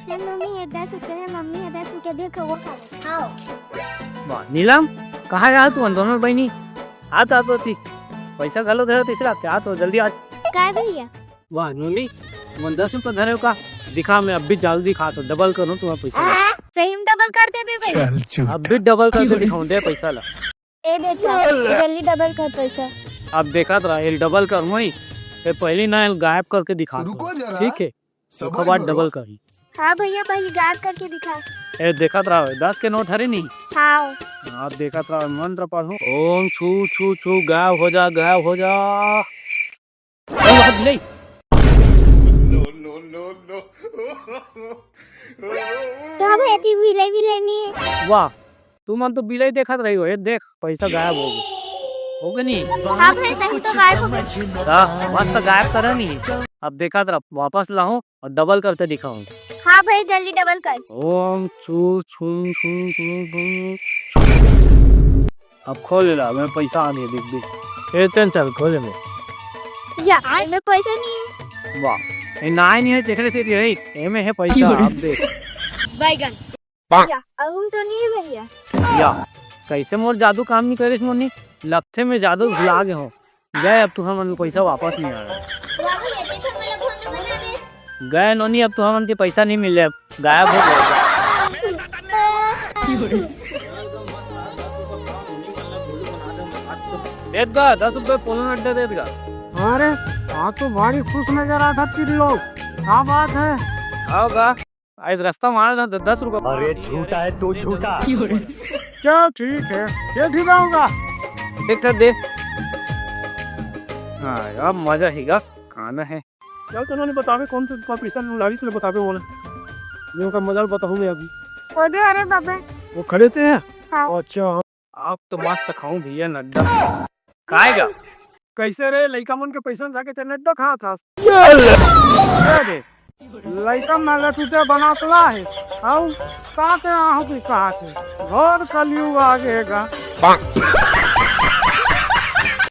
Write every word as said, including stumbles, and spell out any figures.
ए mummy, ये दस रुपया हे, मम्मी, ये दस रुपया दे के वो खा ले। हाँ। वाह, नीलम, कहाँ यार तू दोनों बहिनी? आ तो, आ तो ती। पैसा घलो धरे तीसरा, क्या तो जल्दी आ। काय भैया? वाह, नोनी, मन दस रुपया धरे हो का? दिखा, मैं अभी जल्दी दिखा तो, डबल करूँ तुम्हारा पैसा। सही में डबल कर दे बे भाई। चल, चूत। अभी डबल करके दिखाऊं, दे पैसा ला। ए बेटा, जल्दी डबल कर पैसा। अब देखत रहा, एल डबल करूँ ही, ये पहली ना एल गायब करके दिखा दो। रुको जरा, ठीक है, सबर ओकर बाद करो। डबल करी। हाँ भैया, पहले गायब करके दिखा। ए, देखत रहा, दस के नोट हरे नी। हाँ। अब देखत रहा, मंत्र पढ़ो, ओम छू छू छू, गायब हो जा, गायब हो जा। ओ, वहाँ बिलाई। तो हम एती बिलाई, बिलाई नहीं है। वाह, तुमन तो बिलाई देखत रही हो, ये देख, पैसा गायब हो गया। हो गया नहीं? हाँ भाई, सही तो गायब हो गया। हाँ, मस्त गायब करा नहीं। अब देखत रहा, वापस लाऊं और डबल करके दिखाऊं। हाँ भाई, जल्दी डबल कर। ओम छू छू छू छू छू। अब खोल ला, मैं पैसा आ गया, देख, देख। ए, चल, चल, खोल ले। या, एमे पैसा नहीं है। वाह, ए, ना ही नहीं है, जेकरे से रही, एमे है पैसा, अब देख। बैगन। या, अहूम तो नहीं है भैया। या, कैसे मोर जादू काम नहीं करिस मोनी? लगथे में जादू भुला गए हो। गए, अब तुहर मन के पैसा वापस नहीं आवे। गए नोनी, अब तुहर मन के पैसा नहीं मिले, अब गायब हो गए। देत गा, दस रुपए पोलन अड्डा देत गा। अरे, आज तो भारी खुश नजर आत हव तुम लोग। का बात है? आओ गा, आज रास्ता में आए ना, द-, दस रुपए। अरे, झूठा है तू, झूठा। चल, ठीक है, ये भी लाऊंगा। एक ठो दे। हाँ, अब मजा ही गा, खाना है। चल, तैं नोनी बताबे, कौन से पैसा लागी, तैं बताबे, वो ना। ये ओकर मजा बताहूँ मैं अभी। वो दे, अरे बाबे। वो खड़े थे हैं? हाँ। अच्छा, हाँ। आप तो मस्त खाऊं भैया, नड्डा। काय गा? कैसे रे, लइका मन के पैसा जाके तैं नड्डा खात हस? ये ले। ये दे। लइका मन ला तू ते बना तो ला है। आऊ, का के आहू की कहा थे? घोर कलयुग आ गए गा।